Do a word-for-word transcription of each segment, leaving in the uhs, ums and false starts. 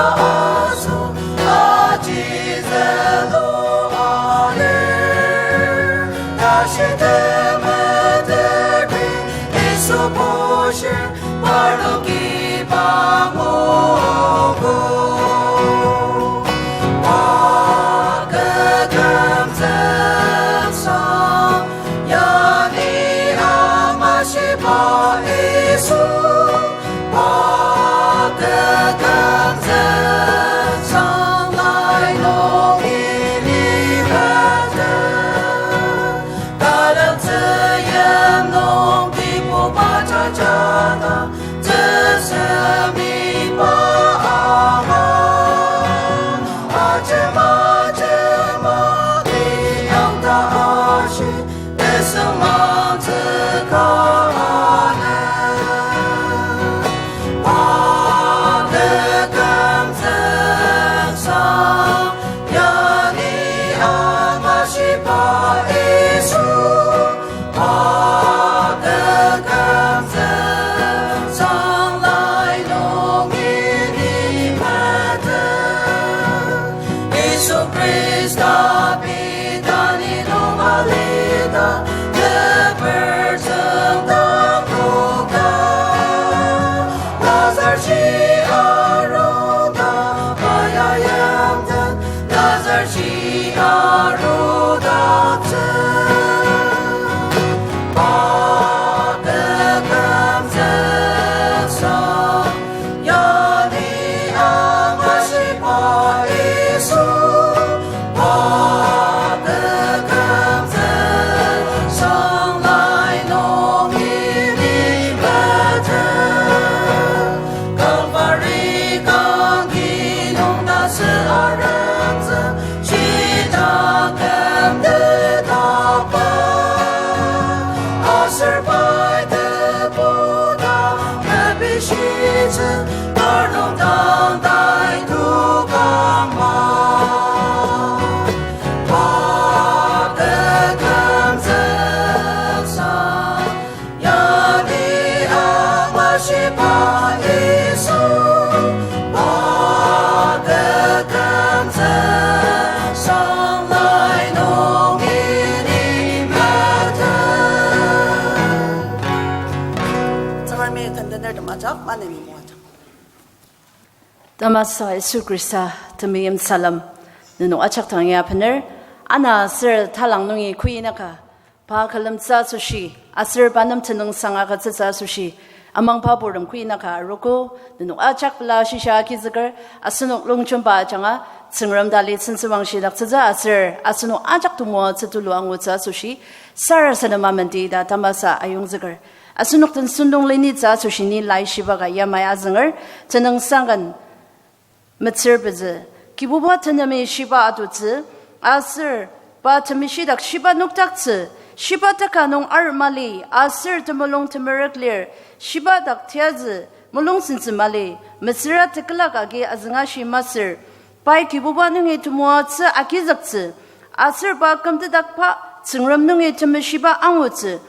Aso, aji zülu alir, tashi temetetri Yisu bushir, parnoki pa nguogo. Pa kükümzüksang, yani angashiba Yisu, pa kükümzüksang lai nungi ni better. Talang tsüyim nung tibu pa jajana, tsüsemi pa ama. Ajema, ajema, iyang ta ashi, tesüngmang tsükana. Pa kükümzüksang, yani angashiba Yisu, pa kükümzüksang lai nungi ni better. Yisu Khrista Betani nung alita, teper tsüngdang koka. Lazar shi aruda, aya yamten, Lazar shi arudaktsü. Pa kükümzüksang, yani angashiba Yisu, pa kükümzüksang lai nungi ni better. Kalvari kangki nung tasü aremzü, shita kümdetaba. Aser pai tebuda mepishitsü, parnok dang tai tukang ma. Pa kükümzüksang, yani angashiba Yisu, pa kükümzüksang lai nungi ni better. Tsüngremi tendener tem ajak maneni moajak. Tamasa Yisu Khrista temeim salem nenok ajak dang ya bener, ana aser talang nungi kuinaka, pa külemtsü asoshi, aser pa nem tenüngsang agütsütsü asoshi, amangba purtem kuinaka arogo, nenok ajak pela shisha agizüker, asenok longjemba ajanga, Tsüngrem dali sentsüwangshi daktsütsü aser, asenok ajak temoatsü tulu angutsü asoshi, sarasadema menti ta tamasa ayongzüker. Asenok den sentong lenitsü asoshi ni laishiba ka yamai azünger, tenüngsang ken metsür pezü. Kibuba tenemi shiba atutsü, aser pa temeshi dak shiba nokdaktsü, shiba taka nung ar mali, aser temulung temerük lir, shiba dak tiazü, mulung sentsü mali, metsüra tekülak agi azüngashi masür, pai Kibuba nungi temoatsü agizüktsü, aser pa kümtedakba Tsüngrem nungi temeshiba angutsü,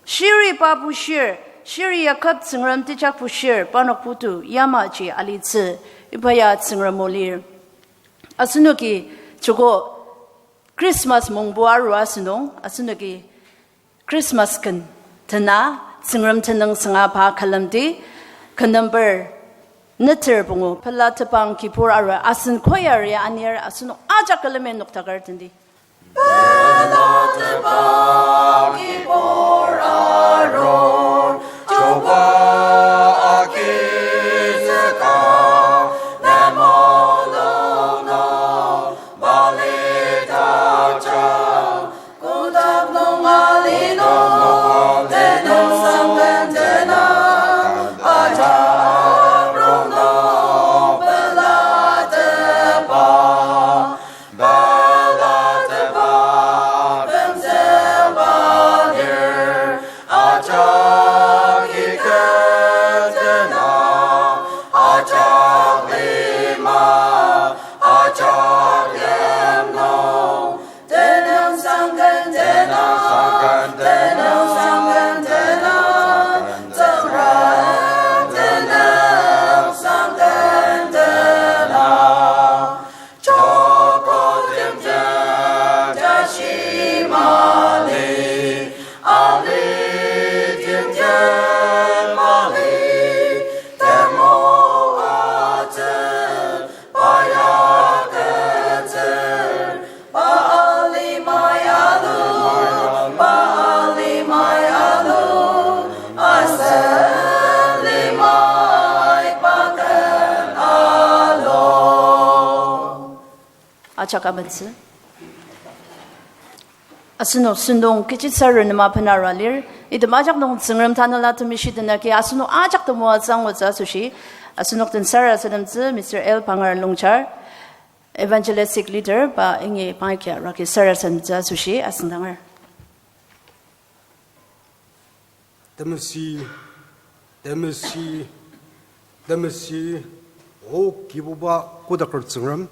shiri pa bushir, shiri Yakob Tsüngrem tejak bushir, parnok putu yamaji alitsü, iba ya Tsüngrem o lir. Asenoki joko Christmas mongbo arua asünung, asenoki Christmas ken tena, Tsüngrem tenüngsanga pa külemdi, ken number neter pungu, pela tebang kibur arua, asen choir ya anir, asenok ajak külemi noktaker tendi. Pela tebang kibur arur, Chuba agizüka, nemulung nung balidakjang, kotak nung ali nung, tenüngsang ken tena, ajak rongnung pelatepba, pelatepba, kümzükba lir, ajak Chaka bentsü. Asenok sentong kechi saru nema benara lir, item ajak nung Tsüngrem Tanela Temeshi den agi asenok ajak temoatsü angutsü asoshi, asenok den sarasademtsü Mister L Pangar Longchar, Evangelistic Leader, pa ingi pangi kia ragi sarasademtsü asoshi asüngdanger. Temesi, temesi, temesi, O Kibuba kodaker Tsüngrem,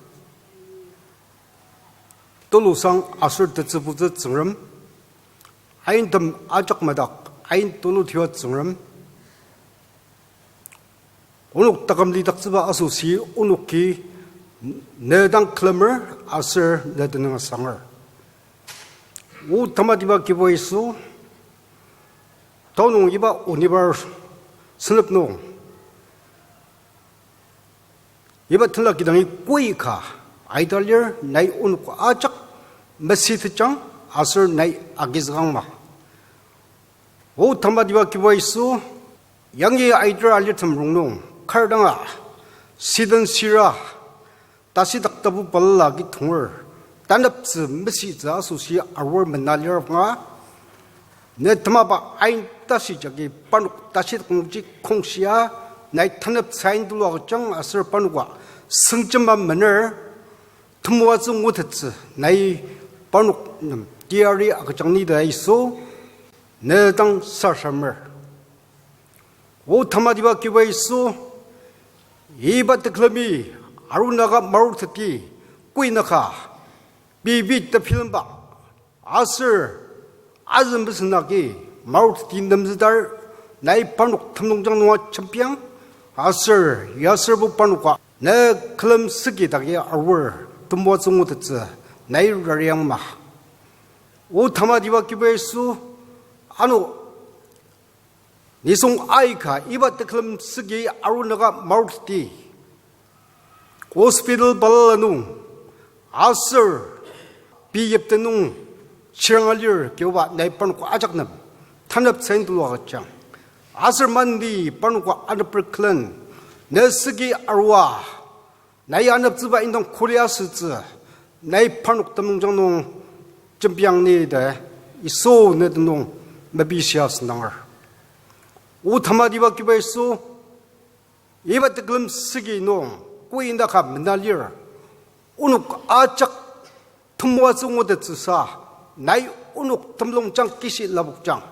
tulusang aser tetsübutsü Tsüngrem, aintem ajak madak ain tulutiba Tsüngrem, onok taküm lidaktsüba asoshi onoki ne dang külemer aser ne tenüng asanger. O tamatiba Kibuba Yisu, tanü nung iba onibar senep nung, iba tenla kidangi koika aita lir, nai onok ajak mesütetjang aser nai agizükangma. O tamatiba Kibuba Yisu, yangi aiter alirtem rongnung kar danga, siden sira, tasidak tapu balala agi tonger, taneptsü mesütsü asoshi arur mena lir banga, ne temaba ain tashi jagi parnok tasidak nungji kongshia, nai taneptsü ain tulu agüjang aser parnoka sengjema mener, temoatsü ngutettsü nai parnok nem teyari agüjang ni ta Yisu, ne dang sarasademer. O tamatiba Kibuba Yisu, iba tekülemi arunaka maruteti, koinaka, pei pei tebilemba, aser azüngbesenagi maruteti nemzüdar, nai parnok temulungjang nunga jembiang, aser yaserbo parnoka ne külemsüki dagi arur temoatsü ngutettsü nai rariangma. O tamatiba Kibuba Yisu, ano nisung aika iba tekülemsüki arunaka maruteti, hospital balala nung, aser pei yipten nung shiranga lir Kibuba nai parnok ajak nem taneptsü ain tulu agüjang. Aser maneni parnoka aneper külen, ne süki arua, nai aneptsüba indang kuli asütsü, nai parnok temulungjang nung jembiang ni ta Yisu ne tenüng mepishia sendanger. O tamatiba Kibuba Yisu, iba tekülemsüki nung koinaka mena lir, onok ajak temoatsü ngutettsüsa, nai onok temulungjang kishi lapokjang.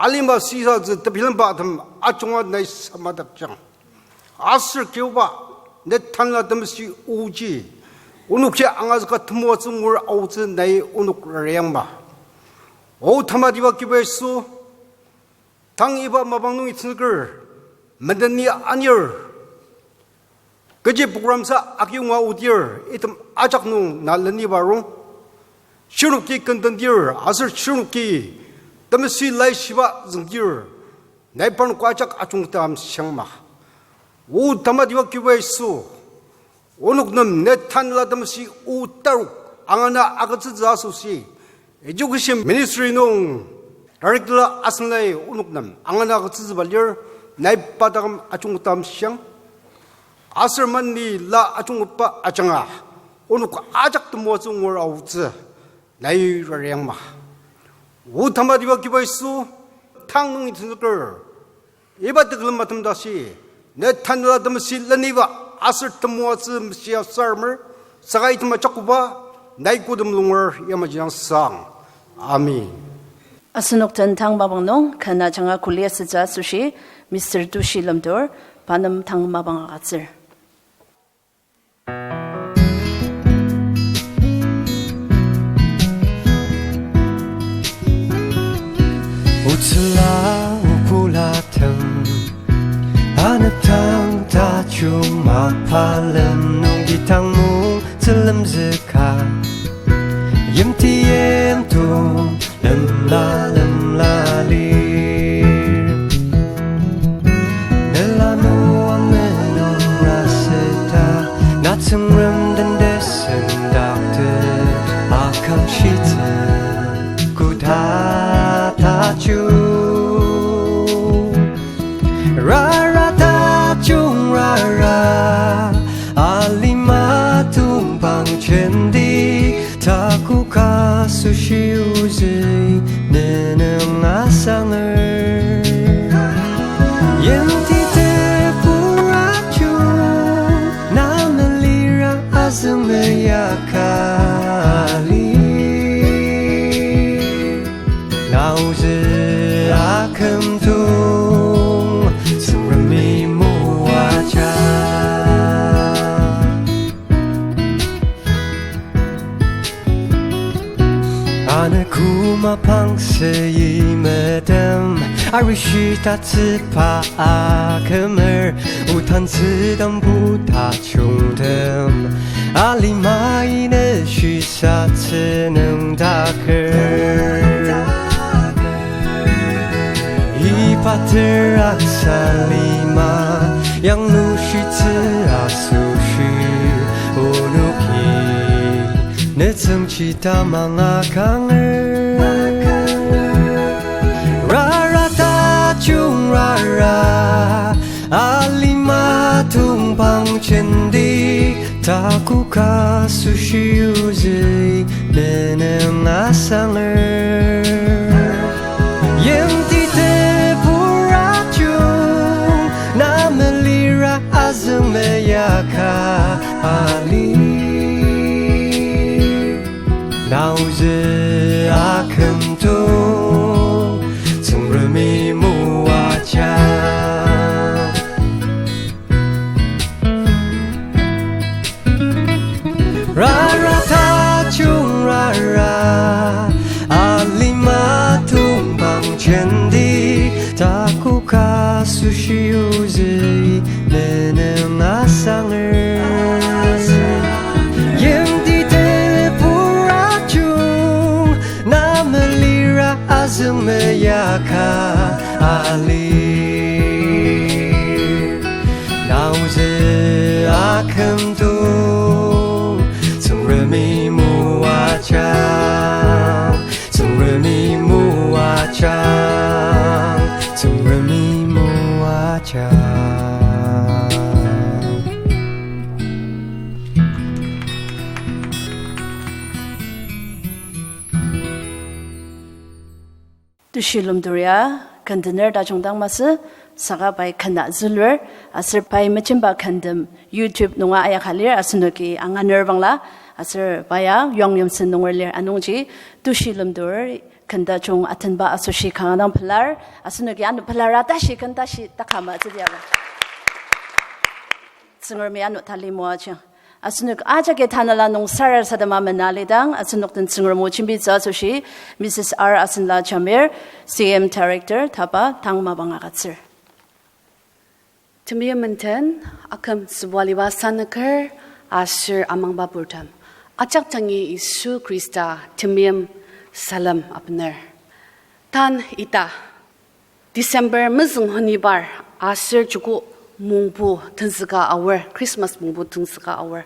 Alima shisatsü tebilembatem ajunga nai samadakjang. Aser Kibuba, ne Tanela Temeshi oji, onoki angazüka temoatsü ngur aotsü nai onok rariangma. O tamatiba Kibuba Yisu, tang iba mapang nungi tenzüker, mendeni anir, kechi program sa akiyonga odir, item ajak nung na leniba rong, shirnoki kendendir aser shirnoki temeshi laishiba züngdir, nai parnok ajak ajungtem shiangma. O tamatiba Kibuba Yisu, onok nem ne Tanela Temeshi o tarok angana agütsütsü asoshi, Education Ministry nung director asenlai onok nem angana agütsütsüba lir, nai pa taküm ajungtem shiang. Aser maneni la ajungba ajanga, onok ajak temoatsü ngur aotsü nai rariangma. O tamatiba Kibuba Yisu, tang nungi tenzüker, iba tekülem atem tashi, ne Tanela Temeshi leniba aser temoatsü meshia saramer, saka item ajakoba, nai kodem lunger yamaji dang sang. Amen. Asenok den tang mapang nung ken ajanga kuli asütsü asoshi, Mister Tushi Lemtur, pa nem tang mapang agütsür. Otsüla okula tem, anepdang tajung mapalem nung kidang mung telemzüka, yimti yimdong lemla lemla lir. Melanu menung asüta, na Tsüngrem den tesendakte, akamshitsü koda tajung. Rara tajung rara, alima tongpang jendi. Yimti tebur ajung, na melira azüng meyakali. Naozü akümdong, Tsüngremi moaja. Anogo mapang seyi metem, arishi tatsüba akümer, otantsü tambu tajungtem, alima ine shisatsü nüngdaker. Iba teraksa lima, yanglushitsü asoshi, onoki nütsüngji tamang akanger. Rara tajung rara, alima tongpang jenti, takoka asoshi ozü, neneng asanger. Yimti tebur ajung, na melira azüng meyaka ali. Naozü akümdong, Tsüngremi moaja, rara tajung rara, alima tongpang jenti, takoka asoshi ozü, neneng asanger. Yimti tebur ajung, na melira azüng meyaka ali. Naozü akümdong, Tsüngremi moaja, Tsüngremi moaja, Tsüngremi moaja. Tushi lemturia, kendener tajung dang masü, saka pai kena zülur, aser pai mejemba kendem YouTube nunga ayaka lir, asenoki anganer bangla, aser pa ya Yongyamsen nunger lir anungji, tushi lemtur, ken tajung atenba asoshi kanga dang pelar, asenoki ano pelar tashi ken tashi takama tsüdiaba. Tsüngremi ano tali moajang. Asenok ajaki tanela nung sarasadema mena lidang, asenok den Tsüngrem o jembitsü asoshi, Missus R Asenla Jamir, C M Director, tapa tang mapang agütsür. Temeim menden, aküm sübualiba sanüker, aser amangba purtem. Ajak tangi Yisu Khrista temeim salem abener. Tan ita, December mezüng honibar aser joko mungbu tenzüka aor, Christmas mungbu tenzüka aor.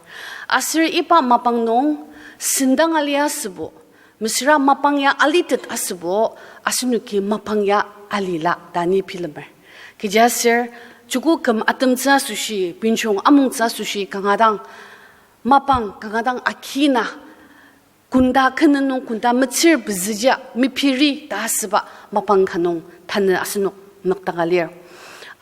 Aser iba mapang nung sendang alia asübo, mesüra mapang ya alitet asübo, asenoki mapang ya alila ta ni bilemer. Kechiaser joko küm atemtsü asoshi, binjong amongtsü asoshi kanga dang, mapang kanga dang akina, kunda kenen nung kunda metsür pezüja mepiri ta asüba mapang ka nung tanü asenok nokdaka lir.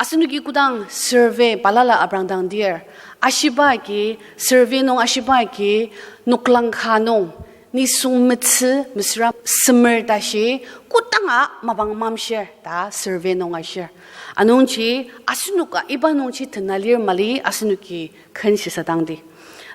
Asenoki kodang survey balala abrangdang dir, ashiba agi, survey nung ashiba agi, noklang ka nung nisung metsü mesüra semer tashi, kodanga mapang mamshir ta survey nung ashir. Anungji asenoka iba nungji tena lir mali asenoki ken shisadangdi.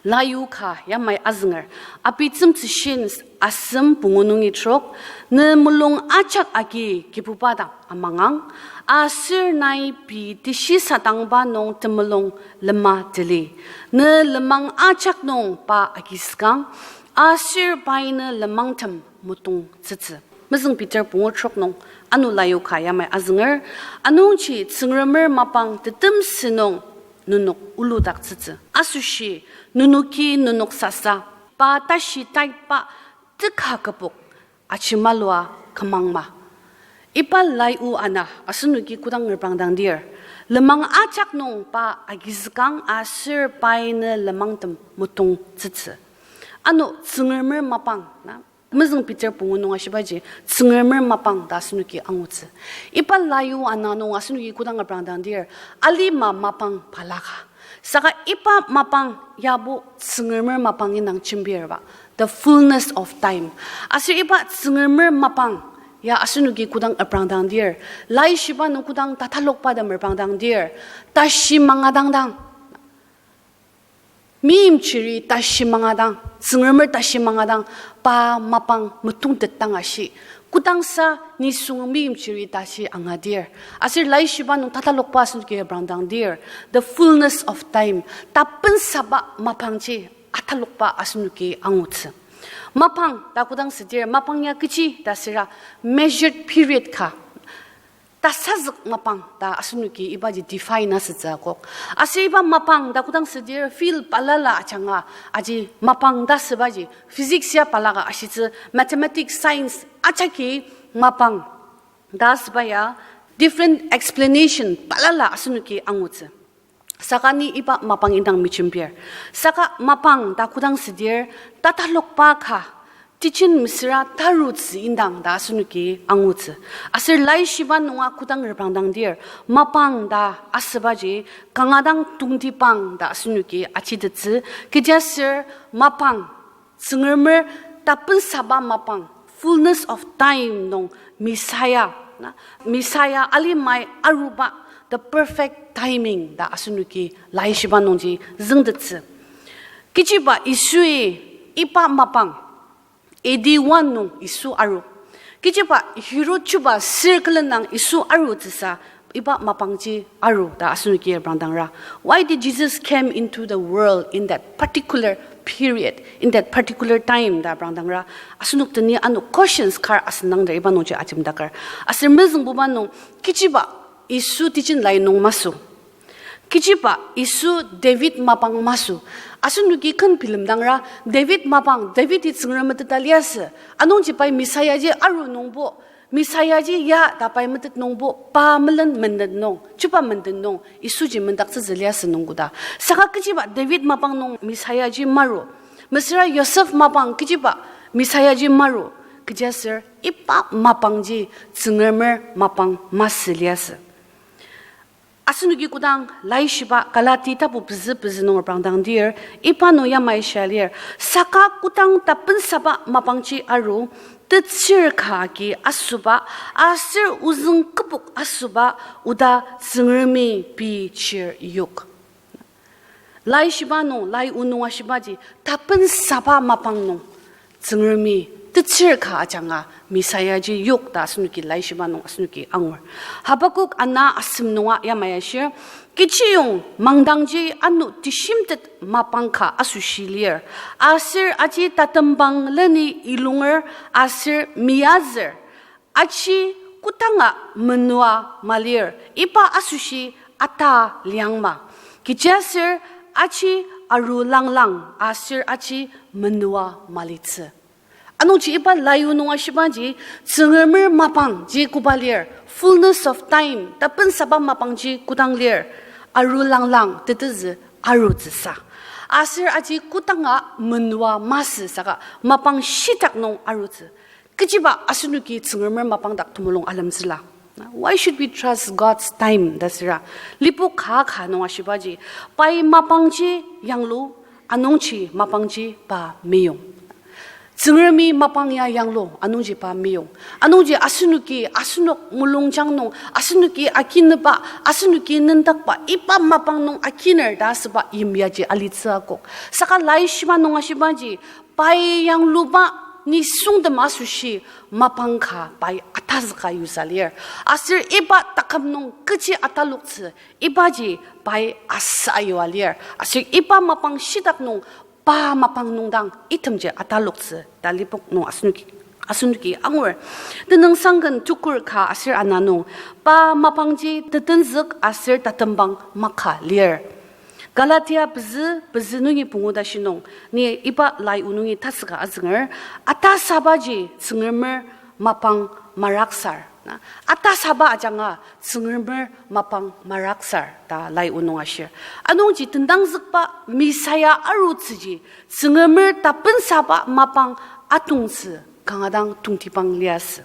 Layu ka yamai azünger, Abitsümtsüshin asem pungu nungi trok, ne mulung ajak agi Kibuba dang amangang, aser nai pei teshisadangba nung temulung lema teli, ne lenmang ajak nung pa agizükang, aser pai ne lenmangtem motongtsütsü. Mezüng Peter pungu trok nung ano layu ka yamai azünger, anungji Tsüngremer mapang tetemsü nung nenok oludaktsütsü. Asoshi nenoki nenok sasa pa tashi taitba teka kübok ajemalua kümangma. Iba lai o ana asenoki kodang reprangdang dir, lenmang ajak nung pa agizükang aser pai ne lenmangtem motongtsütsü. Ano Tsüngremer mapang na Mezüng Peter pungu nung ashibaji, Tsüngremer mapang ta asenoki angutsü. Iba layu ana nung asenoki kodang aprangdangdir, alima mapang balaka. Saka iba mapang yabo Tsüngremer mapang indang jembirba, the fullness of time. Aser iba Tsüngremer mapang ya asenoki kodang aprangdangdir, laishiba nung kodang tatalokba tem aprangdangdir, tashi mangadangdang, meimchiri tashi mangadang, Tsüngremer tashi mangadang, pa mapang metongtetdang ashi. Kodangsa nisung meimchiri tashi angadir, aser laishiba nung tatalokba asenoki aprangdangdir, the fullness of time, tapensaba mapangji atalokba asenoki angutsü. Mapang ta kodang südir, mapang ya kechi ta süra measured period ka, tasazük mapang ta asenoki ibaji define asütsü akok. Aser iba mapang ta kodang südir field balala ajanga, aji mapang ta sübaji physics ya balaka ashitsü, mathematics, science ajaki mapang ta süba ya different explanation balala asenoki angutsü. Saka ni iba mapang indang mejembir. Saka mapang ta kodang südir, tatalokba ka, teaching mesüra tarutsü indang ta asenoki angutsü. Aser laishiba nunga kodang reprangdangdir, mapang ta asübaji, kanga dang tongtibang ta asenoki ajitettsü, kechiaser mapang, Tsüngremer tapensaba mapang, fullness of time nung Messiah, na, Messiah alimai aruba, the perfect timing ta asenoki laishiba nungji züngtettsü. Kechiba Yisui iba mapang, A D one nung Yisu aru. Kechiba Herod chuba sür külen nung Yisu arutsüsa iba mapangji aru ta asenoki reprangdangra. Why did Jesus came into the world in that particular period, in that particular time ta reprangdangra? Asenok teni ano questions kar asüngdangdir iba nungji ajemdaker. Aser mezüngbuba nung kechiba Yisu teaching lai nung masü. Kechiba Yisu David mapang masü. Asenoki ken bilemdangra David mapang, David-i Tsüngrem meteta liasü. Anungji pai Messiah ji aru nungbo, Messiah ji ya ta pai metet nungbo, pa melen menden nung, chuba menden nung, Yisuji mendaktsütsü liasü nungkoda. Saka kechiba David mapang nung Messiah ji maru. Mesüra Yosef mapang kechiba Messiah ji maru. Kechiaser iba mapangji Tsüngremer mapang masü liasü. Asenoki kodang laishiba Galati tapu pezü pezü nung reprangdangdir, iba nung yamai shia lir, saka kodang tapensaba mapangji aru, tetsür ka agi asüba, aser ozüng kübok asüba, oda Tsüngremi pei chir yok. Laishiba nung, lai o nung ashibaji, tapensaba mapang nung, Tsüngremi tetsür ka ajanga Messiah ji yok ta asenoki laishiba nung asenoki angur. Habakuk ana asem nunga yamai ashir, kechiyong mangdangji ano teshimtet mapang ka asoshi lir, aser aji tatembang leni ilunger aser miazür, aji kodanga menua malir, iba asoshi ata liangma. Kechiaser aji arulanglang aser aji menua malitsü. Anungji iba lai o nung ashibaji, Tsüngremer mapangji koba lir, fullness of time, tapensaba mapangji kodang lir, arulanglang tetezü arutsüsa. Aser aji kodanga menua masü saka mapang shitak nung arutsü. Kechiba asenoki Tsüngremer mapang dak temulung alemtsüla? Why should we trust God's time ta süra? Lipok ka ka nung ashibaji, pai mapangji yanglu, anungji mapangji pa meyong. Tsüngremi mapang ya yanglu, anungji pa meyong. Anungji asenoki, asenok mulungjang nung, asenoki akineba, asenoki nendakba, iba mapang nung akiner ta asüba yimyaji alitsü akok. Saka laishiba nung ashibaji, pai yangluba nisungtem asoshi mapang ka pai atazüka yusa lir. Aser iba taküm nung kechi ataloktsü, ibaji pai asa yua lir. Aser iba mapang shitak nung pa mapang nung dang itemji ataloktsü ta lipok nung asenoki, asenoki angur. Tenüngsangken tukur ka aser ana nung, pa mapangji tetenzük aser tatembang maka lir. Galatia pezü, pezü nungi pungu tashi nung, ni iba lai o nungi tasüka azünger, atasabaji Tsüngremer mapang maraksar. Na, atasaba ajanga Tsüngremer mapang maraksar ta lai o nung ashir. Anungji tendangzükba Messiah arutsüji Tsüngremer tapensaba mapang atongtsü kanga dang tongtibang liasü.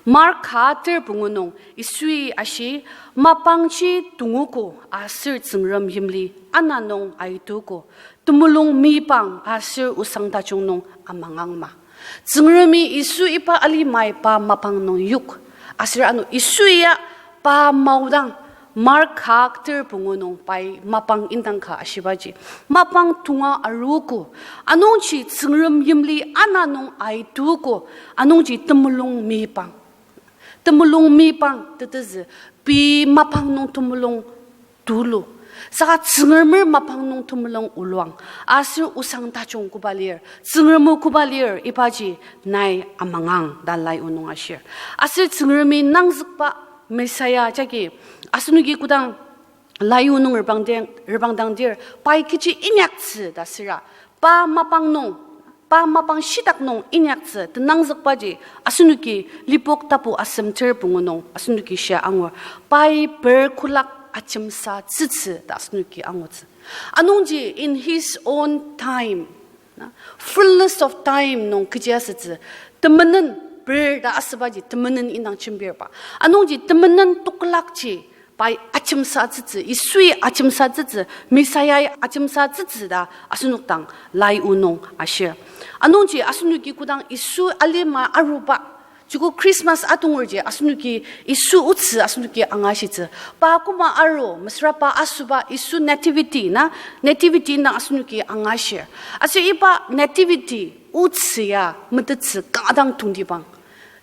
Mark ka ter pungu nung Yisui ashi, mapangji tongogo aser Tsüngrem yimli ana nung aitogo, temulung meyipang aser osang tajung nung amangangma. Tsüngremi Yisu iba alimai pa mapang nung yok, aser ano Yisu ya pa maodang, Mark ka ter pungu nung pai mapang indang ka ashibaji, mapang tonga arogo, anungji Tsüngrem yimli ana nung aitogo, anungji temulung meyipang. Temulung meyipang tetezü, pei mapang nung temulung tulu. Saka Tsüngremer mapang nung temulung oluang. Aser osang tajung koba lir, Tsüngrem o koba lir, ibaji nai amangang ta lai o nung ashir. Aser Tsüngremi nangzükba Messiah jagi asenoki kodang lai o nung reprangdang, reprangdangdir, pai kechi inyaktsü ta süra, pa mapang nung, pa mapang shitak nung inyaktsü tenangzükbaji asenoki Lipok tapu asem ter pungu nung asenoki shia angur, pai per kolak ajemsatsütsü ta asenoki angutsü. Anungji in his own time, na, fullness of time nung kechi asütsü, temenen per ta asübaji temenen indang jembirba. Anungji temenen tokolakji pai ajemsatsütsü, Yisui ajemsatsütsü, Messiah ajemsatsütsü ta asenok dang lai o nung ashir. Anungji asenoki kodang Yisu alima aruba, joko Christmas atongerji asenoki Yisu otsü asenoki angashitsü. Pa koma aru, mesüra pa asüba Yisu nativity, na, nativity indang asenoki angashir. Aser iba nativity otsü ya metettsü kanga dang tongtibang.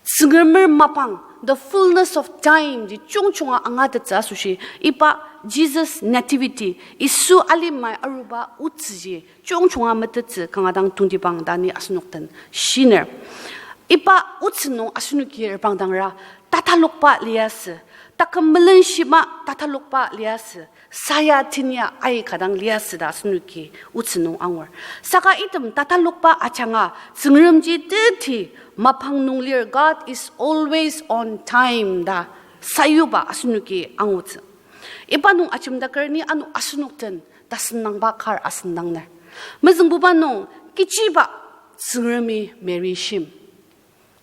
Tsüngremer mapang, the fullness of time ji jungjunga angatettsü asoshi, iba Jesus nativity, Yisu alimai aruba otsüji jungjunga metettsü kanga dang tongtibang ta ni asenok den shiner. Iba otsü nung asenoki reprangdangra tatalokba liasü, taküm melenshima tatalokba liasü, saya tenia aika dang liasü ta asenoki otsü nung angur. Saka item tatalokba ajanga Tsüngremji teti mapang nung lir, God is always on time ta sayuba asenoki angutsü. Iba nung ajemdaker ni ano asenok den tasendangba kar asendangner. Mezüngbuba nung kechiba Tsüngremi Mary shim?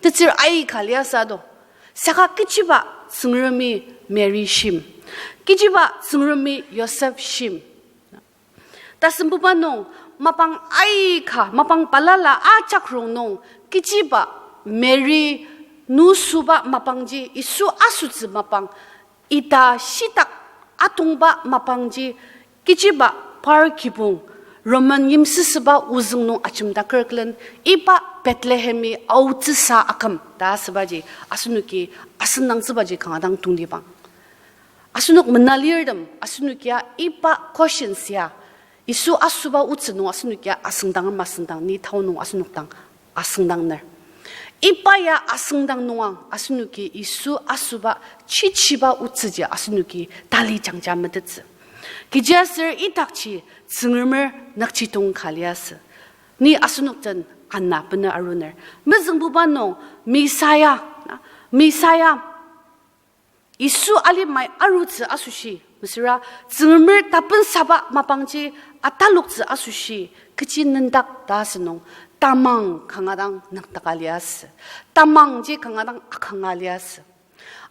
Tetsür aika liasü do. Saka kechiba Tsüngremi Mary shim? Kechiba Tsüngremi Yosef shim? Tasembuba nung mapang aika, mapang balala ajak rongnung, kechiba Mary nusüba mapangji, Yisu asütsü mapang, ita shitak atongba mapangji, kechiba par kibong, Roman yimsüsüba ozüng nung ajemdaker külen, iba Bethlehemi aotsüsa aküm ta asübaji, asenoki asüngdangtsübaji kanga dang tongtibang. Asenok menalirtem, asenokia iba questions ya, Yisu asüba otsü nung asenokia asüngdang masüngdang ni tao nung asenok dang asüngdangner. Iba ya asüngdang nungang asenoki Yisu asüba chichiba otsüji asenoki tali jangja metettsü. Kechiaser idakji Tsüngremer nükjidong ka liasü. Ni asenok den ana bena aruner. Mezüngbuba nung Messiah, na, Messiah Yisu alimai arutsü asoshi, mesüra Tsüngremer tapensaba mapangji ataloktsü asoshi, kechi nendak ta asünung, tamang kanga dang nüngdaka liasü. Tamangji kanga dang akanga liasü.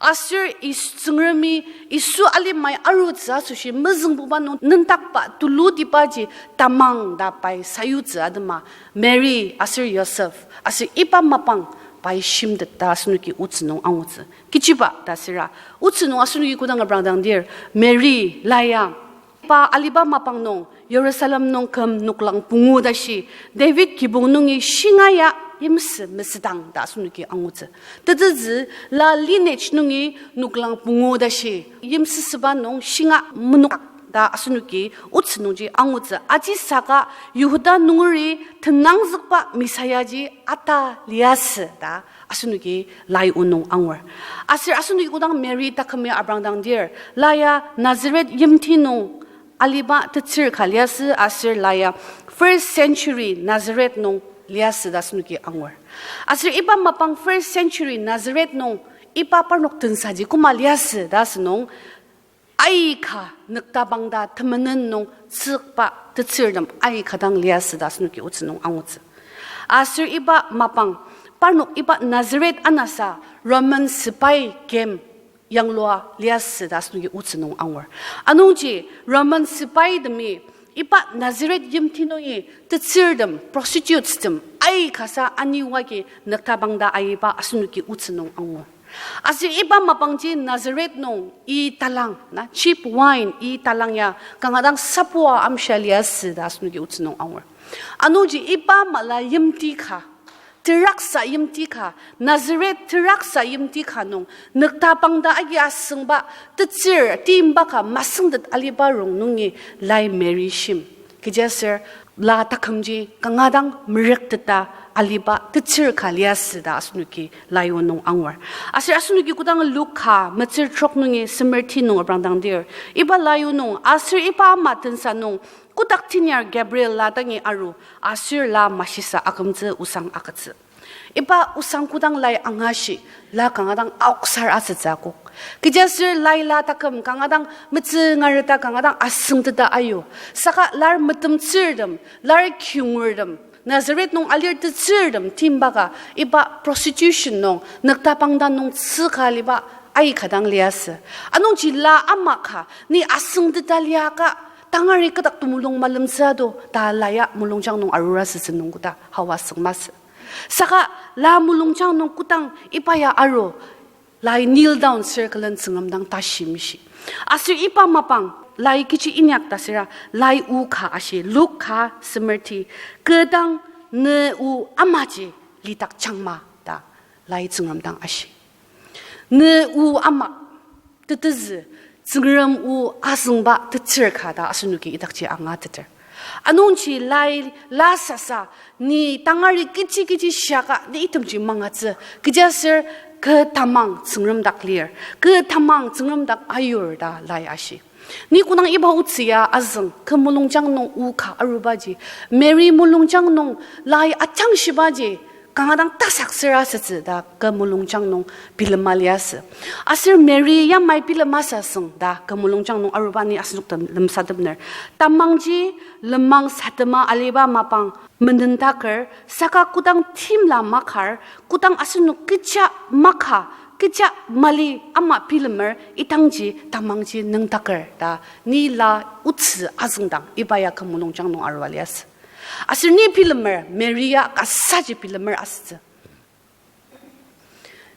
Aser Yis-, Tsüngremi Yisu alimai arutsü asoshi mezüngbuba nung nüngdakba tulutibaji tamang ta pai sayutsü atema Mary aser Yosef aser iba mapang pai shimtet ta asenoki otsü nung angutsü. Kechiba ta süra, otsü nung asenoki kodang abrangdangdir, Mary la ya, pa aliba mapang nung, Jerusalem nung küm noklang pungu tashi, David kibong nungi shinga ya yimsü mesüdang ta asenoki angutsü. Tetezü la lineage nungi noklang pungu tashi, yimsüsüba nung shinga menok ta asenoki otsü nungji angutsü. Aji saka Yihuda nungeri tenangzükba Messiah ji ata liasü ta asenoki lai o nung angur. Aser asenoki kodang Mary takümi abrangdangdir, la ya Nazareth yimti nung aliba tetsür ka liasü aser la ya first century Nazareth nung liasü ta asenoki angur. Aser iba mapang first century Nazareth nung iba parnok tensaji koma liasü ta asünung, aika nüktabang ta temenen nung tsükba tetsürtem aika dang liasü ta asenoki otsü nung angutsü. Aser iba mapang Parnok iba Nazareth anasa Roman sepai camp yanglua liasü ta asenoki otsü nung angur. Anungji Roman sepaitemi iba Nazareth yimti nungi tetsürtem, prostitutes tem, aikasa anioa agi nüktapang ta aiba asenoki otsü nung angur. Aser iba mapangji Nazareth nung i talang, na, cheap wine i talang ya kanga dang sapua amshia liasü ta asenoki otsü nung angur. Anungji iba mala yimti ka, teraksa yimti ka, Nazareth teraksa yimti ka nung nüktapang ta agi asüngba tetsür timba ka masüngtet aliba rongnungi lai Mary shim. Kechiaser la takümji kanga dang merükteta aliba tetsür ka liasü ta asenoki lai o nung angur. Aser asenoki kodang Luke ka metsür trok nungi semer ti nung reprangdangdir, iba lai o nung, aser iba ama tensa nung kotak teniar Gabriel la dangi aru, aser la mashisa akümtsü osang agütsü. Iba osang kodang lai angashi, la kanga dang aoksar asütsü akok. Kechiaser lai la taküm kanga dang metsüngareta kanga dang asüngteta ayu. Saka lar metemtsürtem, lar kiungurtem, Nazareth nung alir tetsürtem timba ka iba prostitution nung nüktapang ta nung tsüka aliba aika dang liasü. Anungji la ama ka ni asüngteta liaka tangari kü dak temulung malemtsü ado ta la ya mulungjang nung arur asütsü nung koda hawa süng masü. Saka la mulungjang nung kodang iba ya aru, lai kneel down sür külen Tsüngrem dang tashi mishi. Aser iba mapang lai kechi inyak ta süra lai o ka ashi, Luke ka semer ti, kü dang ne o amaji lidak jangma ta lai Tsüngrem dang ashi. Ne o ama, tetezü, Tsüngrem o azüngba tetsür ka ta asenoki idakji angateter. Anungji lai la sasa, ni tangari kechi kechi shiaka ni itemji mangatsü, kechiaser kü tamang Tsüngrem dak lir, kü tamang Tsüngrem dak ayur ta lai ashi. Ni kodang iba otsü ya azüng, kü mulungjang nung o ka arubaji, Mary mulungjang nung lai ajangshibaji kanga dang tasaksür asütsü ta kü mulungjang nung bilema liasü. Aser Mary yamai bilema sasüng ta kü mulungjang nung aruba ni asenok den lemsatepner. Tamangji lenmang satema aliba mapang menentaker, saka kodang timla makar, kodang asenok kecha maka, kecha mali ama bilemer, idangji tamangji nüngdaker ta ni la otsü azüngdang iba ya kü mulungjang nung arua liasü. Aser ni bilemer, Mary ya kasaji bilemer asütsü.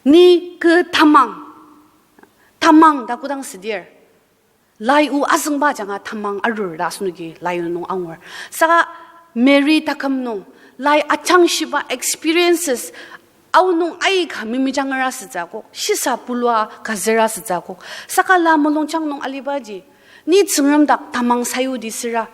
Ni kü tamang, tamang ta kodang südir, lai o azüngba ajanga tamang arur ta asenoki lai o nung angur. Saka Mary taküm nung lai ajangshiba experiences aonung aika mimijanger asütsü akok, shisa pulua kazür asütsü akok. Saka la mulungjang nung alibaji, ni Tsüngrem dak tamang sayudi süra,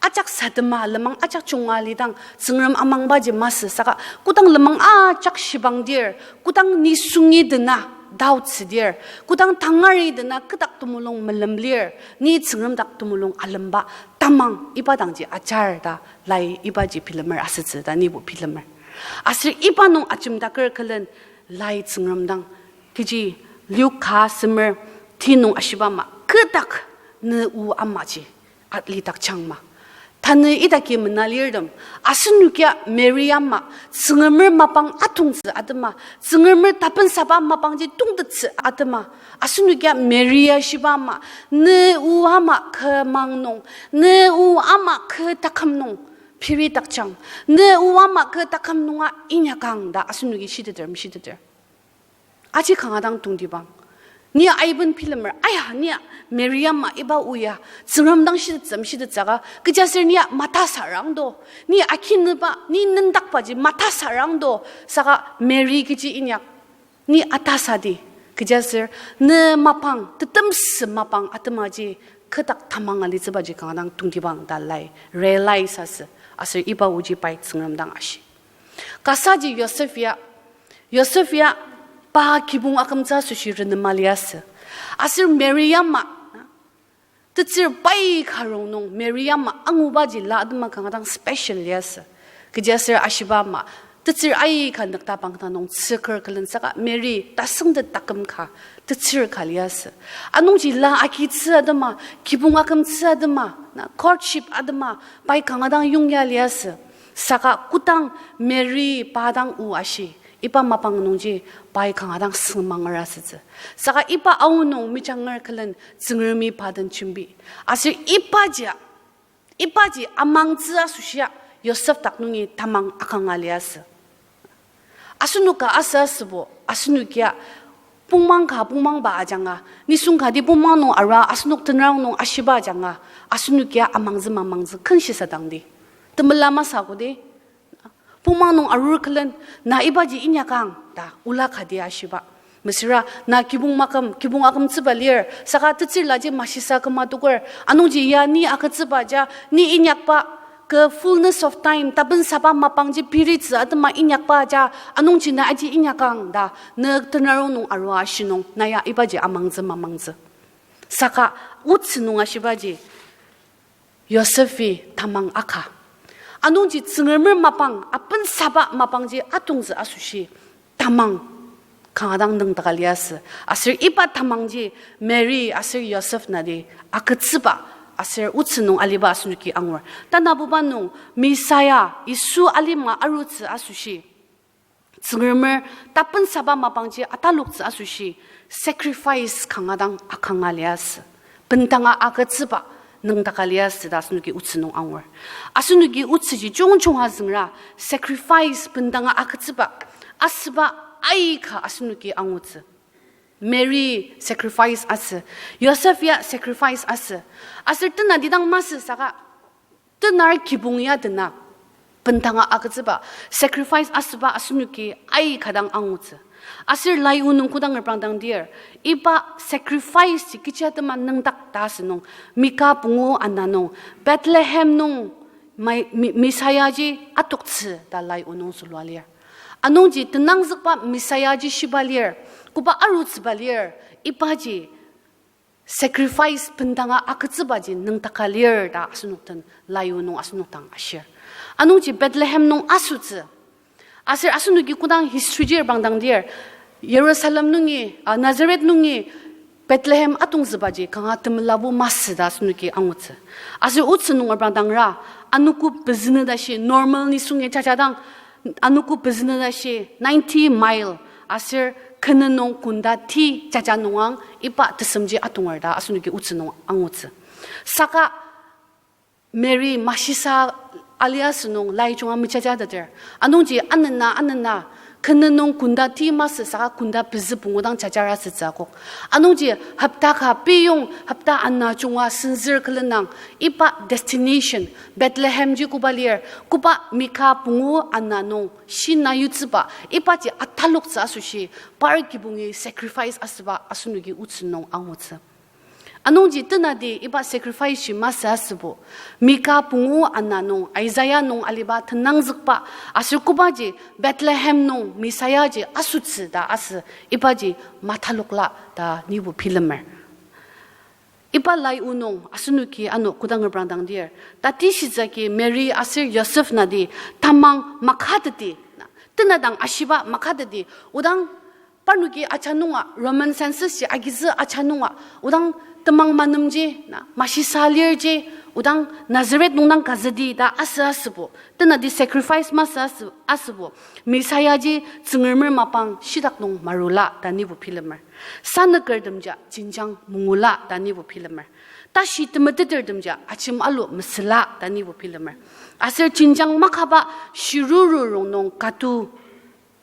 ajak sadema lenmang ajak junga lidang Tsüngrem amangbaji masü saka, kodang lenmang ajak shibangdir, kodang ni sungi dena doubt südir, kodang tangari dena kü dak temulung melem lir, ni Tsüngrem dak temulung alemba tamang iba dangji ajar ta lai ibaji bilemer asütsü ta nibo bilemer. Aser iba nung ajemdaker külen lai Tsüngrem dang, kechi Luke ka semer ti nung ashiba ama, kü dak ne o amaji alidak jangma. Tanü idaki mena lirtem, asenokia Mary ama, Tsüngremer mapang atongtsü atema, Tsüngremer tapensaba mapangji tongtettsü atema, asenokia Mary ya shiba ama, ne o ama kü mang nung, ne o ama kü taküm nung piri dakjang, ne o ama kü taküm nunga inyakang ta asenoki shiteter, meshiteter. Aji kanga dang tongtibang. Ni aiben bilemer, aya, ni Mary ama iba o ya Tsüngrem dang shitettsü, mshitettsü ka, kechiaser ni matasarang do, ni akinüba, ni nendakbaji matasarang do, saka Mary kechi inyak, ni atasadi, kechiaser ne mapang, tetemsü mapang atemaji, kü dak tamang alitsübaji kanga dang tongtibang ta lai realize asü, aser iba oji pai Tsüngrem dang ashi. Kasaji Yosef ya, Yosef ya pa kibong akümtsü asoshi renema liasü. Aser Mary ama, tetsür pai ka rongnung Mary ama angubaji la atema kanga dang special liasü. Kechiaser ashiba ama, tetsür aika nokdapang ta nung tsüker külen saka Mary tasüngtet taküm ka, tetsür ka liasü. Anungji la agitsü atema, kibong akümtsü atema, na courtship atema, pai kanga dang yongya liasü. Saka kodang Mary pa dang o ashi, Iba mapang nungji pai kanga dang süngmanger asütsü. Saka iba aonung mejanger külen Tsüngremi pa den jembi. Aser ibaji, ibaji amangtsü asoshia Yosef dak nungi tamang akanga liasü. Asenok ka asa asübo, asenokia pongmang ka pongmangba ajanga, nisung kati pongmang nung arua asenok tenarong nung ashiba ajanga, asenokia amangtsü mamangtsü ken shisadangdi. Temela masü kodi. Pongmang nung arur külen, na ibaji inyakang ta ola kati ashiba. Mesüra na kibong maküm, kibong akümtsüba lir, saka tetsürlaji mashisa küma toker. Anungji ya ni agütsüba ja, ni inyakba, kü fullness of time, tapensaba mapangji piritsü atema inyakba ja, anungji na aji inyakang ta, ne tenarong nung arua ashi nung, na ya ibaji amangtsü mamangtsü. Saka otsü nung ashibaji, Yosefi tamang aka. Anungji Tsüngremer mapang, apensaba mapangji atongtsü asoshi tamang kanga dang nüngdaka liasü. Aser iba tamangji Mary aser Yosef nati agütsüba aser otsü nung aliba asenoki angur. Tanabuba nung Messiah Yisu alima arutsü asoshi Tsüngremer tapensaba mapangji ataloktsü asoshi sacrifice kanga dang akanga liasü. Bendanga agütsüba nüngdaka liasü ta asenoki otsü nung angur. Asenoki otsüji jungjunga züngra sacrifice bendanga agütsüba asüba aika asenoki angutsü. Mary sacrifice asü, Yosef ya sacrifice asü. Aser tenati dang masü saka tenar kibong ya dena bendanga agütsüba sacrifice asüba asenoki aika dang angutsü. Aser lai o nung kodang reprangdang dir, iba sacrifice ji kechi atema nüngdak ta asünung, Mika pungu ana nung, Bethlehem nung Mai-, Mi-, Messiah ji atoktsü ta lai o nung zülua lir. Anungji tenangzükba Messiah ji shiba lir, koba arutsüba lir, ibaji sacrifice bendanga agütsübaji nüngdaka lir ta asenok den lai o nung asenok dang ashir. Anungji Bethlehem nung asütsü. Aser asenoki kodang history ji reprangdang dir, Jerusalem nungi, ah, Nazareth nungi Bethlehem atongzübaji kanga temelabo masü ta asenoki angutsü. Aser otsü nung reprangdangra, anogo pezünü tashi normal nisungi jajadang, anogo pezünü tashi ninety mile, aser kene nung ghonda ti jaja nungang iba tesemji atonger ta asenoki otsü nung angutsü. Saka Mary mashisa alia asünung lai junga mejajateter. Anungji anena, anena, kene nung ghonda ti masü saka ghonda pezü pungu dang jajar asütsü akok. Anungji hopta ka peyong, hopta ana junga senzür külenang, iba destination, Bethlehem ji koba lir, koba Mika pungu ana nung shina yutsüba, ibaji ataloktsü asoshi, par kibongi sacrifice asüba asenoki otsü nung angutsü. Anungji tenati iba sacrifice ji masü asübo, Mika pungu ana nung, Isaiah nung aliba tenangzükba, aser kobaji Bethlehem nung Messiah ji asütsü ta asü, ibaji matalokla ta nibo bilemer. Iba lai o nung asenoki ano kodang reprangdang dir, tatishitsüki Mary aser Yosef nati tamang makateti, na, tenadang ashiba makateti, odang parnoki aja nunga, Roman census ji agizü aja nunga, odang temang manemji, na, mashisa lirji, odang Nazareth nung dang kazüdi ta asü asübo, tenati sacrifice masü asü, asübo, Messiah ji Tsüngremer mapang shitak nung marula ta nibo bilemer. Sanükertemja jenjang mungula ta nibo bilemer. Tashi temetetertemja ajemalu mesüla ta nibo bilemer. Aser jenjang makaba shiruru rongnung katu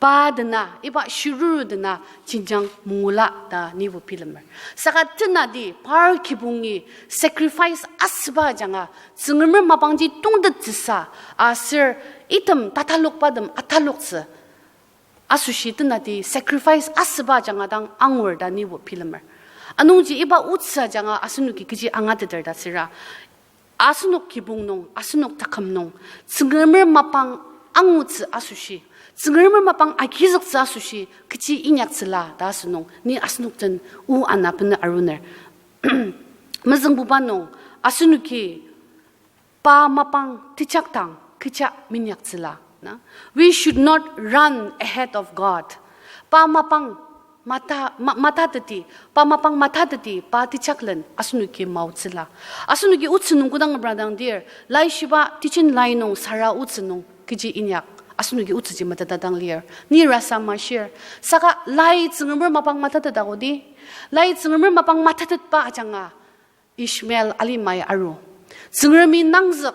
pa dena, iba shiruru dena jenjang mungula ta nibo bilemer. Saka tenati par kibongi sacrifice asüba ajanga, Tsüngremer mapangji tongtettsüsa, aser item tatalokbatem ataloktsü asoshi tenati sacrifice asüba ajanga dang angur ta nibo bilemer. Anungji iba otsü ajanga asenoki kechi angateter ta süra, asenok kibong nung, asenok taküm nung, Tsüngremer mapang angutsü asoshi, Tsüngremer mapang agizüktsü asoshi kechi inyaktsüla ta asünung ni asenok den o ana bena aruner. Mezüngbuba nung, asenoki pa mapang tejakdang kecha minyaktsüla, na? We should not run ahead of God. Pa mapang mata, ma-, matateti, pa mapang matateti, pa tejaklen asenoki maotsüla. Asenoki otsü nung kodang reprangdang dir, laishiba teaching lai nung saraotsü nung kechi inyak. Asenoki otsüji metetdang lir. Ni rasa mashir. Saka lai Tsüngremer mapang metetdakodi. Lai Tsüngremer mapang metetba ajanga Ishmael alimai aru. Tsüngremi nangzük,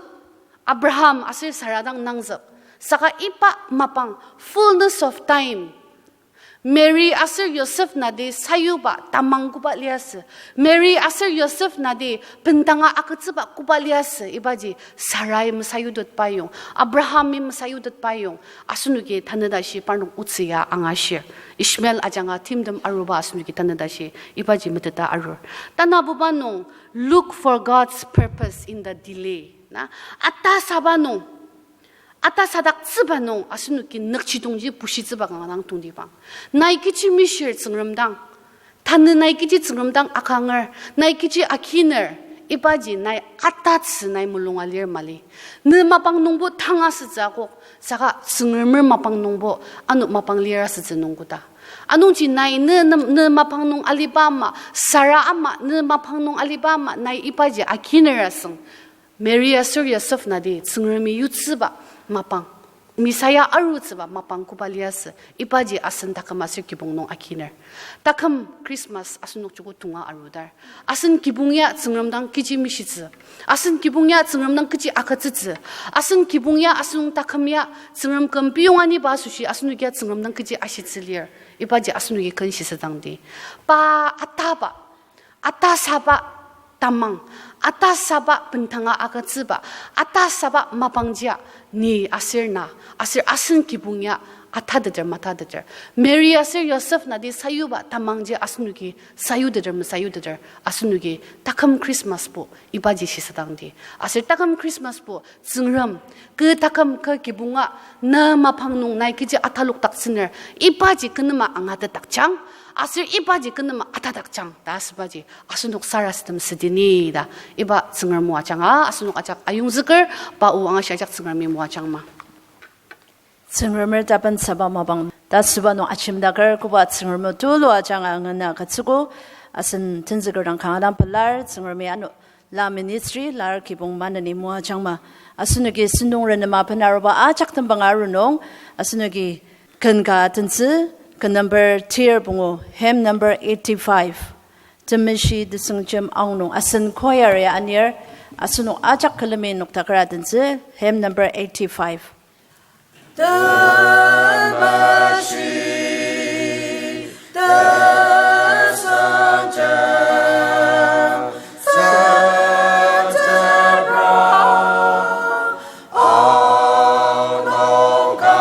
Abraham aser Sara dang nangzük. Saka iba mapang fullness of time. Mary aser Yosef nati sayuba tamang koba liasü. Mary aser Yosef nati bendanga agütsüba koba liasü. Ibaji Sarai mesayutetba yong, Abrahami mesayutetba yong, asenoki tanü tashi parnok otsü ya angashir. Ishmael ajanga timtem aruba asenoki tanü tashi ibaji meteta arur. Tanabuba nung, look for God's purpose in the delay. Na, atasaba nung, atasadaktsüba nung asenoki nükjidongji bushitsüba kanga dang tongtibang. Nai kechi mishir Tsüngrem dang. Tanü nai kechi Tsüngrem dang akanger, nai kechi akiner, ibaji nai atatsü nai mulunga lir mali. Ne mapang nungbo tanga sütsü akok, saka Tsüngremer mapang nungbo ano mapang lir asütsü nungkoda. Anungji nai ne, ne, ne mapang nung aliba ama, Sara ama, ne mapang nung aliba ama, nai ibaji akiner asüng. Mary aser Yosef nati Tsüngremi yutsüba mapang, Messiah arutsüba mapang koba liasü, ibaji asen taküm aser kibong nung akiner. Taküm Christmas asenok joko tonga arudar, asen kibong ya Tsüngrem dang kechi mishitsü, asen kibong ya Tsüngrem dang kechi agütsütsü, asen kibong ya asen taküm ya Tsüngrem küm piyong aniba asoshi asenok ya Tsüngrem dang kechi ashitsü lir, ibaji asenoki ken shisadangdi. Pa ataba, atasaba tamang, atasaba bendanga agütsüba, atasaba mapangjia ni aser na, aser asen kibong ya atateter matateter. Mary aser Yosef nati sayuba tamangji asenoki sayuteter mesayuteter, asenoki taküm Christmas bo ibaji shisadangdi. Aser taküm Christmas bo Tsüngrem, kü taküm kü kibonga ne mapang nung nai kechi atalokdaktsüner, ibaji kü nem angatetdakjang, aser ibaji kü nem atadakjang ta asübaji asenok sarasadem südi ni ta iba Tsüngrem o ajanga asenok ajak ayongzüker, pa o angashi ajak Tsüngremi moajangma. Tsüngremer tapensaba mapang ta süba nung ajemdaker koba Tsüngrem o tulu ajanga ngena agütsüogo. Asen tenzüker dang kanga dang pelar, Tsüngremi ano la ministry lar kibong maneni moajangma. Asenoki sentong renema benaruba ajak tembang arunung, asenoki ken ka tentsü, ken number tir pungu, hymn number eighty-five. Temeshi tesüngjem aonung asen choir ya anir, asenok ajak külemi noktakera tentsü, hymn number eighty-five. Temeshi tesüngjem, sentebra aonung ka,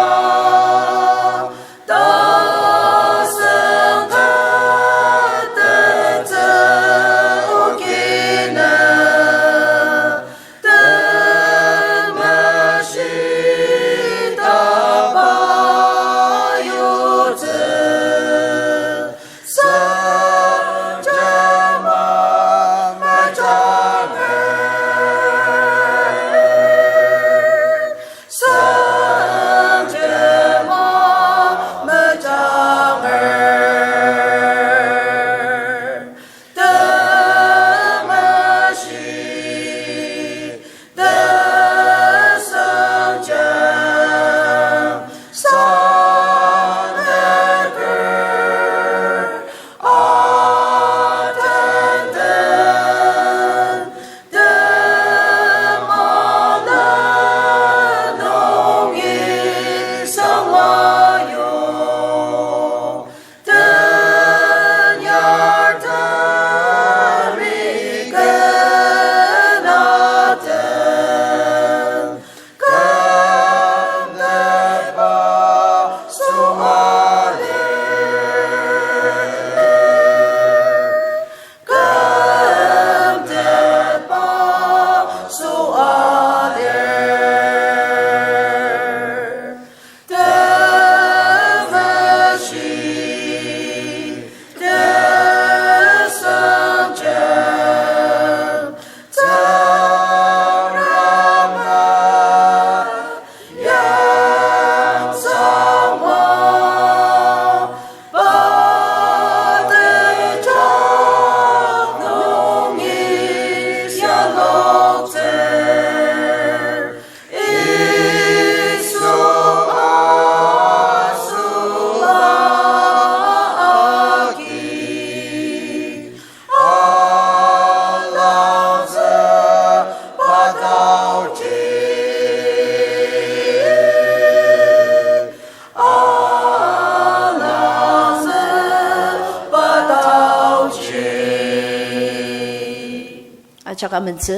Ajak amentsü.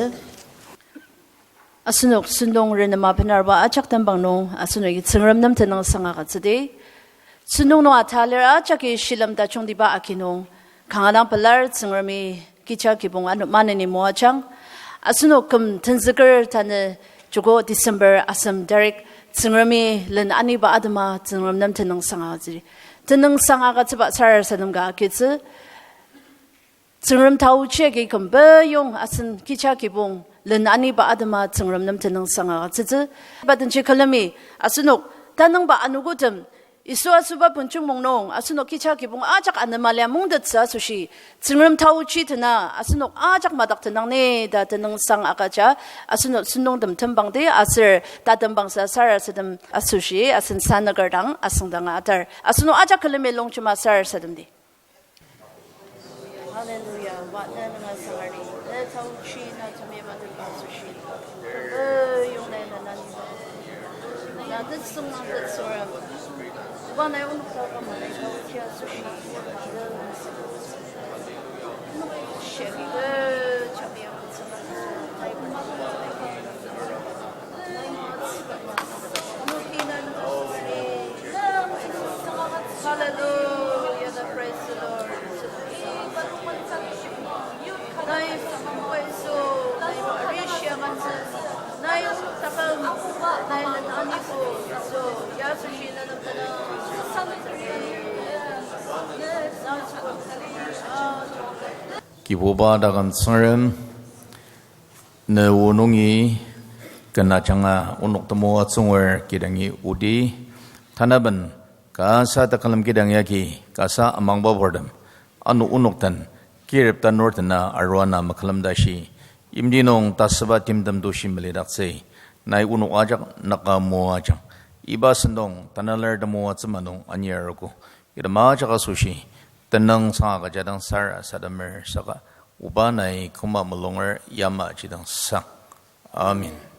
Asenok sentong renema benarba ajak tembang nung asenoki Tsüngrem nem tenüngsang agütsüdi. Sentong nung atalir ajaki shilem tajungtiba agi nung kanga dang pelar Tsüngremi kecha kibong ano maneni moajang. Asenok küm tenzüker tanü joko December asem tarik Tsüngremi len aniba atema Tsüngrem nem tenüngsang agütsüdi. Tenüngsang agütsüba sarasadem ka agitsü. Tsüngrem taochi agi küm peyong asen kecha kibong len aniba atema Tsüngrem nem tenüngsang agütsütsü. Iba denji külemi asenok tanüngba anogotem Yisu asoba benjungmung nung asenok kecha kibong ajak anema lia mungtettsü asoshi Tsüngrem taochi tena asenok ajak madak tenang ni ta tenüngsang agüja asenok sentongtem tembangdi aser tatembangsa sarasadem asoshi asen sanüker dang asüngdanga atar. Asenok ajak külemi longjema sarasademdi. Hallelujah. Wa ne nanga sangardi. Ne taochi na tamiba ne asoshi. Kümbe yong ne na nani. Na tetsüng na tetsüra. Wa ne onok tao kama ne taochi asoshi. Shemi ne chamia. Hallelujah, praise the Lord. Nai sakambo Yisu, nai arishi amantsü, nai takam, nai len anibo Yisu, ya asoshi na nang kana. Kibuba taküm Tsüngrem, ne o nungi ken ajanga onok temoatsü angur kidangi odi, tanaben kasa tekülem kidang yagi kasa amangba purtem, ano onok den kirip tanur tena arua na makülem tashi, yimti nung tasüba timtem tushi melidaktsü, nai onok ajak naka moajang, iba sentong tanalar temoatsü ma nung anir arogo. Item ajak asoshi tenüngsang agüja dang sarasademer saka, oba nai koma mulunger yamaji dang sang. Amen.